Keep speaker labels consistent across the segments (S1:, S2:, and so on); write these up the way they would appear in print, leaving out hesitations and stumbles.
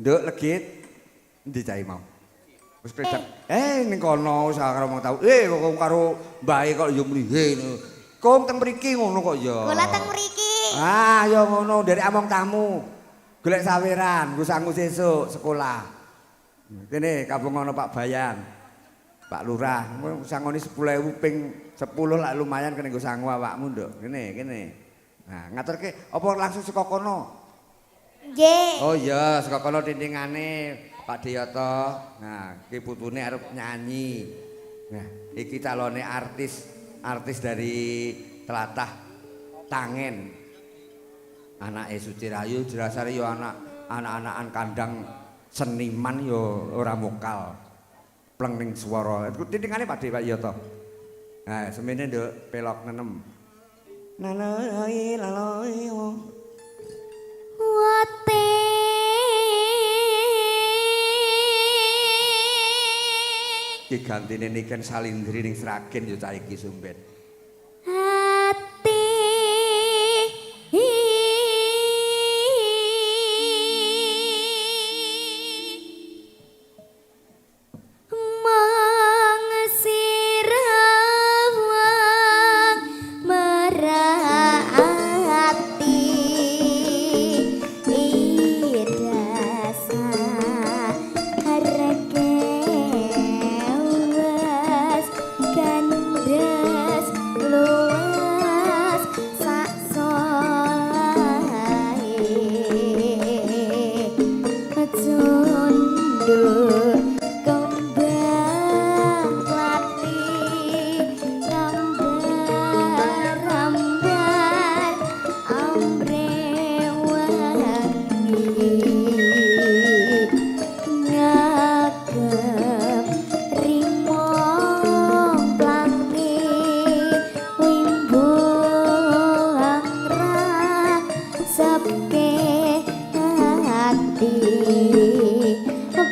S1: Nduk legit. Endi cahe mau? Wis kledak. Ning kono wis karo wong tau. Kok karo mbahe kok ya muni he. Kok teng mriki ngono kok ya.
S2: Kula teng mriki.
S1: Ah, ya ngono nderek among tamu. Golek saweran, nggo sangu sesuk sekolah. Kene kabung ana Pak Bayan. Pak Lurah, sangone 10.000 ping 10 lak lumayan kene nggo sangu awakmu, Nduk. Kene, kene. Nah, ngaturke apa langsung saka kono?
S2: Nggih.
S1: Oh iya, saka kono tintingane Pak Deyoto. Nah, iki putune arep nyanyi. Nah, iki calone artis, artis dari tlatah Tangen. Anake Suci Rayu jelasare yo anak anak-anakan kandang seniman yo ora mokal. Pleng ning swara. Iku tintingane Pak De Pak Yoto. Nah, semene nduk pelok nenem. Laloi laloi.
S2: Wate
S1: Iki gantine Niken Salindri ning Sragen yo cah iki sumben.
S2: Hati mangsirawang merati dasar kewas gandes luas sak solahe tunduk kembang klati rambar-rambar ambre wangi ngagem rimo plangi wimbo angrasepke ati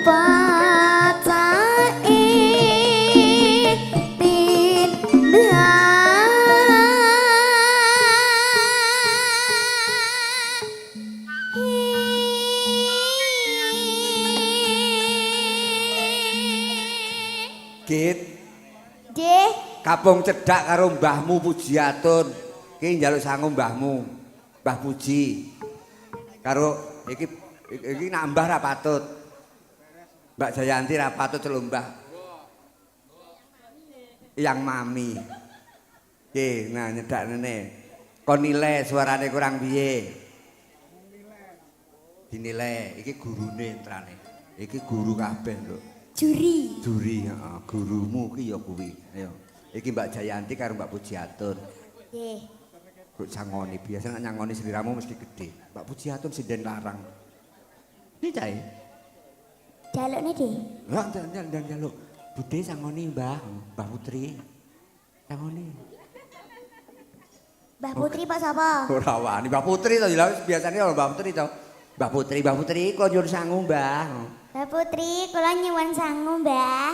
S2: pacake tindak.
S1: Git,
S2: Nggih,
S1: kapung cedhak karo mbahmu Pujiatun. Ki njaluk sangu mbahmu. Mbah Puji. Karo iki iki nak mbah ra patut. Mbak Jayanti ra patut celuk mbah. Yang mami. Ki, nah nyedak nene. Kon nilai suarane kurang piye? Dinilai, iki gurune entrane. Iki guru kabeh, Nduk.
S2: Juri.
S1: Juri, heeh, gurumu ki ya kuwi. Ayo. Iki Mbak Jayanti karo Mbak Pujiatun.
S2: Nggih.
S1: Kok sangoni biasa nek nyangoni sliramu mesti gede. Mbak Pujiatun sinden larang. Iki cahe.
S2: Jalukne, Dik.
S1: Enggak, ndak ndak njaluk. Bude sangoni, Mbah, Mbah Putri. Sangoni.
S2: Mbah Putri pak sapa?
S1: Ora wani Mbah Putri to, lha biasane kalau Mbah Putri to. Mbah Putri, Mbah Putri kula nyuwun sangu, Mbah.
S2: Mbah Putri, kula nyuwun sangu, Mbah.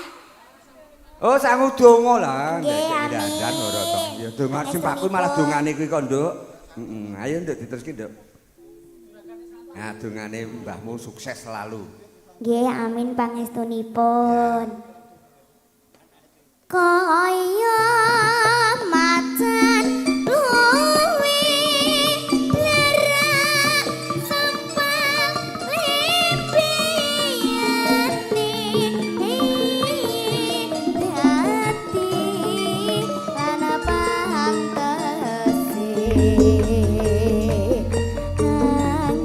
S1: Oh, sangu donga lah.
S2: Nggih,
S1: Dandan ora to.
S2: amin.
S1: Ya donga sing paku malah dongane kuwi kok, Nduk. Heeh, ayo Nduk diteruske, Nduk. Nah, dongane mbahmu sukses selalu.
S2: Nggih, amin pangestunipun. Kaya macan luwe lerak sampal lempiyane dadi lan pantese angan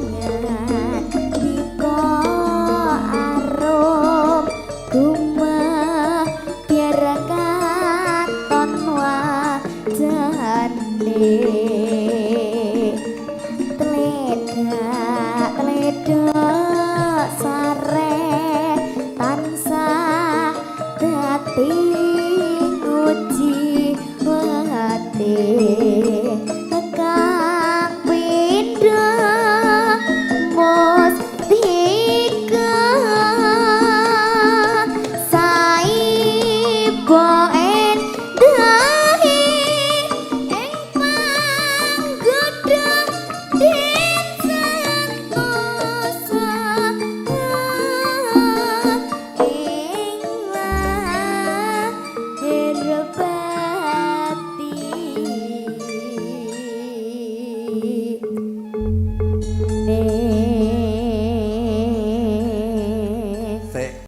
S2: dika arum gumeh biar katone. Ning